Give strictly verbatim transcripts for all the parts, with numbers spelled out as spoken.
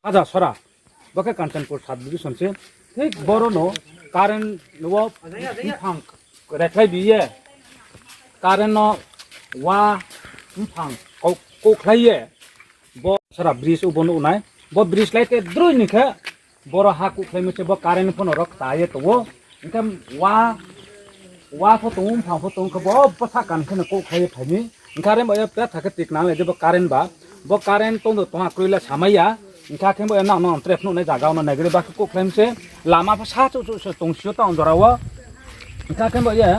Haja sora, bo khe Kanchanpur sub division se. Thik boro no current wo mphang rekhlai bi ye, current no wa mphang kouh-, kouhkhlai ye, bo sora bridge ubo nuh nai. Bo bridge lai te droi ni khe, boro ha kouhkhlaimo se bo current pho no rok ta ye tong ou. Hing khe wa, wa pho tong ou, mphang pho tong ou, khe bo, bo sahka ni khe no kouhkhlai ye phai mi. Hing khe are bo ye petha khe tikna le je bo current ba. Bo current tong do tong ha kroi le samai ya. Hing khe bo ye nang no tre phnuh nai zaga no nai gari ba khe kouhkhlaimo se. Lama pho sa chouh chouh se tong si ou tang jora wo. Hing khe bo ye,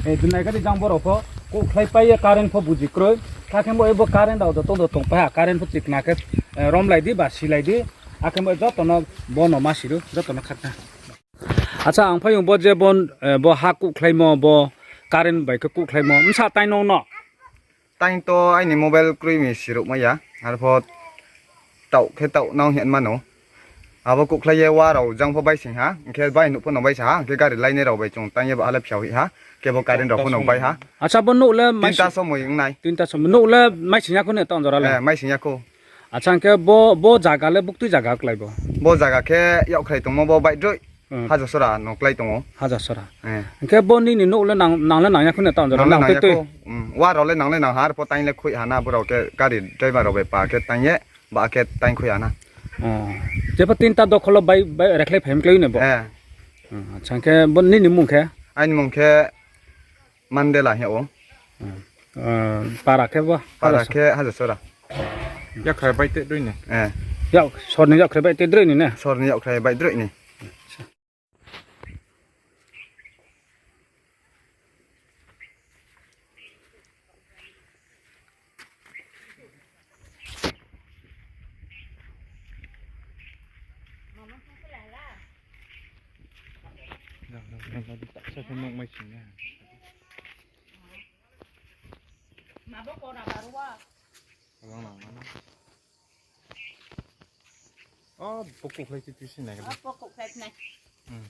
eh, dunai gari jang borok pho kouhkhlai pai ye current pho buji kroi. Hing khe bo ye bo current rao joto do tong pai ha, current pho tikna khe, eh, romlai di ba silai di. Akhe bo joto no bo no ma siru, joto no khakna. Acha, ang phai ong bo je bo, eh, bo ha kouhkhlaimo, bo current bai khe kouhkhlaimo, bsa taing nung no? Taing to aini mobile kroi mi siruh mai ya, arpho taoh khe taoh nang hing mano. Abo kouhkhlai ye wa rao jang pho baising ha, hing khe bai nuh pho no baisa ha, hing khe gari lainai rao bai chung taing ye ba ha le phiao hi ha, khe bo current rao pho no bai ha. Acha, bo nouh le tinta somoi ong nai. Tinta somoi. Nouh le maising ya khou ne tang jora le? Eh, maising ya khou. Acha, hing khe bo, bo zaga le buktui zaga klái bo? Bo zaga khe yakkhrai tongmo bo baih droi. Hmm. Haja sora no klái tong ou. Haja sora. Eh. Hing khe bo nini nouh le nang, nang le nang ya khou ne tang jora? Nang le nang ya khou. Hmm. Wa rao le nang le nang ha, arpho taing le khui ha na, bo rao khe gari driver rao bai pa khe taing ye, ba khe taing khui ha na. Oh. Jepho tinta dokhol wo bai, bai rekhlai phai mklái ne bo? Eh. Hmm, acha, hing khe bo nini mung khe? Aini mung khe Mandela hing yag ou. Hmm. Eh, para khe bo? Para khe Haja sora. Yakkhrai baih te droi ni. Eh. Yak-, sor ni yakkhrai baih te droi ni ne? Sor ni yakkhrai baih droi ni. Sa khe nouh maising ya. Ma bo kora baru wa. Abang nang mano. O, bo kouhkhlai ti tui si nai. O, bo kouhkhlai nai. Hmm.